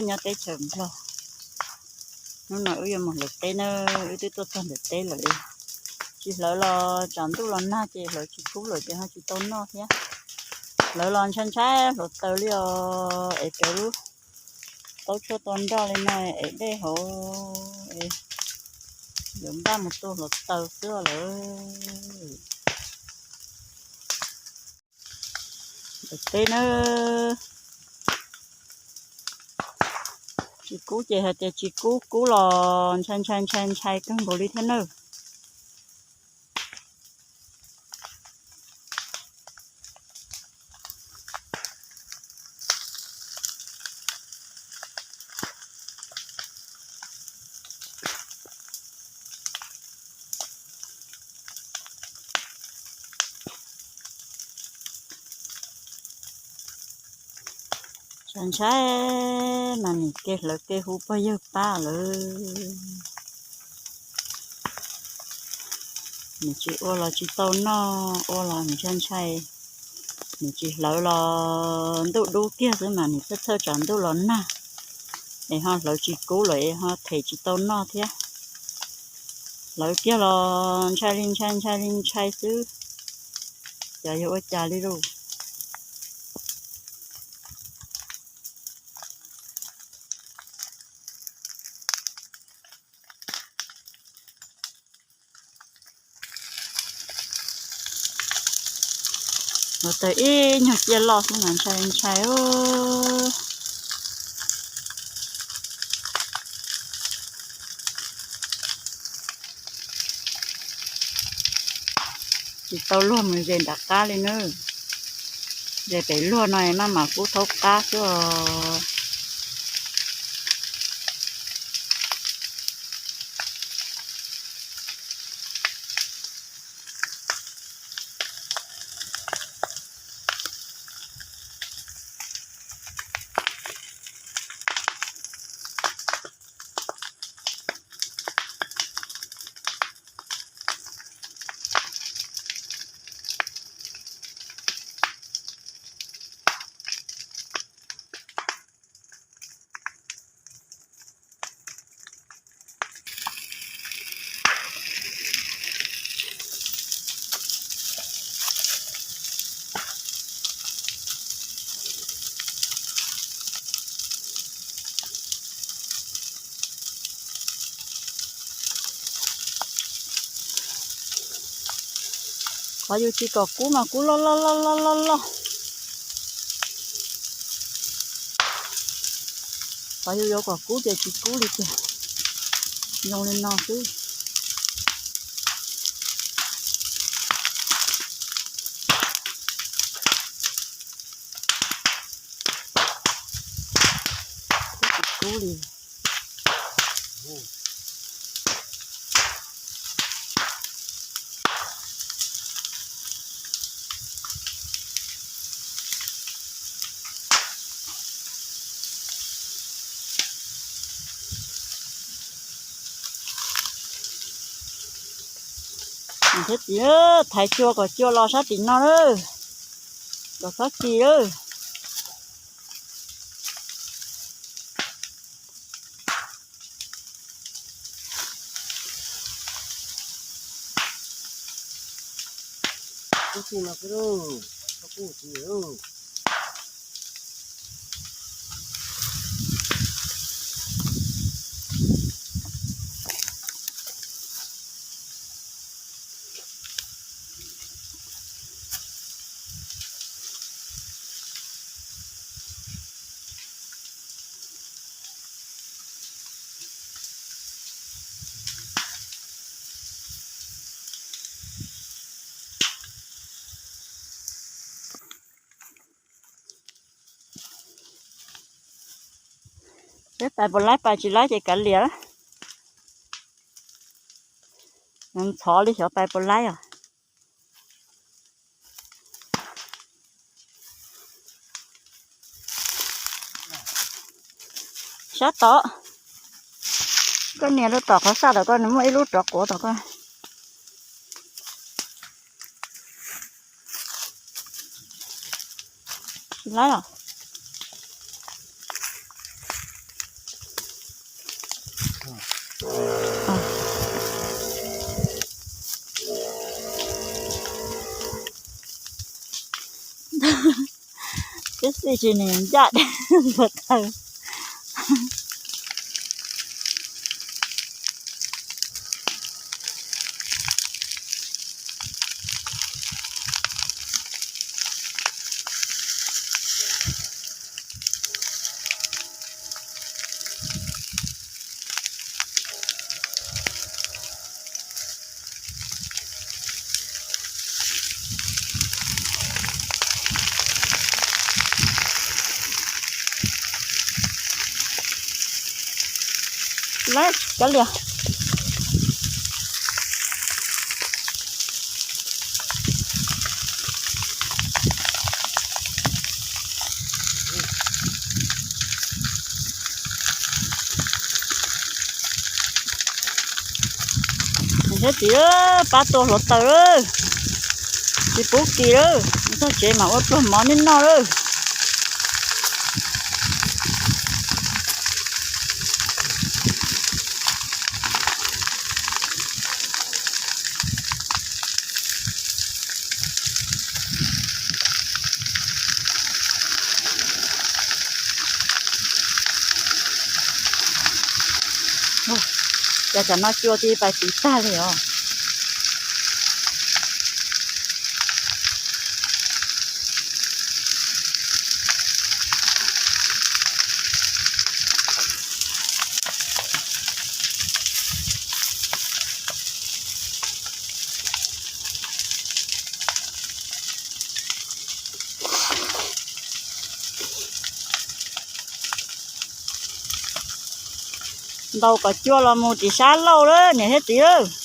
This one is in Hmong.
Nyob teb chaws Nplog, hnub no wb yuav mus hlawv teb na, wb twb tuaj txog ntawm teb lawm. Tsis hlawv los tsam ntuj los nag ces hlawv tsis kub lawm ces ho tsis tau noj thiab. Hlawv los ntshai ntshai hluav taws li os, es cov lub taub tshuaj tau nroj li no es dej hauv es yuav npaj mus tua hluav taws xwb lawm. Ntawm teb na, tsis kub ces hais tias tsis kub, kub los ntshai ntshai ntshai ntshai kawg nkaus li thiab nawb. Ntshai ntshai mas nim ke hlawv ke hu pog yawg pab lawm. Nws tsis ua los tsis tau noj, ua los ntshai ntshai. Nws tsis hlawv los ntuj dub kiag xwb mas nws txhawj txhawj tsam ntuj los nag, es ho hlawv tsis kub lawm es ho them tsis tau noj thiab. Hlawv kiag los ntshai li ntshai ntshai li ntshai xwb, cas yog ua cas li lauj. Ua tau ib nyuag ciaj loj xwb mas ntshai ntshai. Tsis tau luag mus ze nram qab li nawb. Ze pem luag no maj mam kub thaub qab xwb os. Qhov yus tsis kom kub mas kub loj loj loj loj loj loj. Qhov yus yuav kom kub ces tsis kub li tiag, zoo li no xwb. Kub li. Thiab txiv, thaiv cua kom cua los sab tim no lawm, kom txhob kis lawm. Peb pais puas laib, pais tsis laib ces kav liam. Ntxhov li xyov pais puas laib os. Sab tod, koj nias rau tom qhov xaj tom koj, nws muaj ib lub rov quav tom koj. Tsis laib os. Peb xij tsis nim ncaj hluav taws. Lawv cov lias. Niam thiab txiv, pab tua hluav taws lawm, tsis pub kis lawm, txog tsev mam ua pluag mov neb noj lawm. Cas tsam no cua cia pais tiv tag li os. Ntaus kom cua los mus tim sab lauj lawm niam thiab txiv lawm.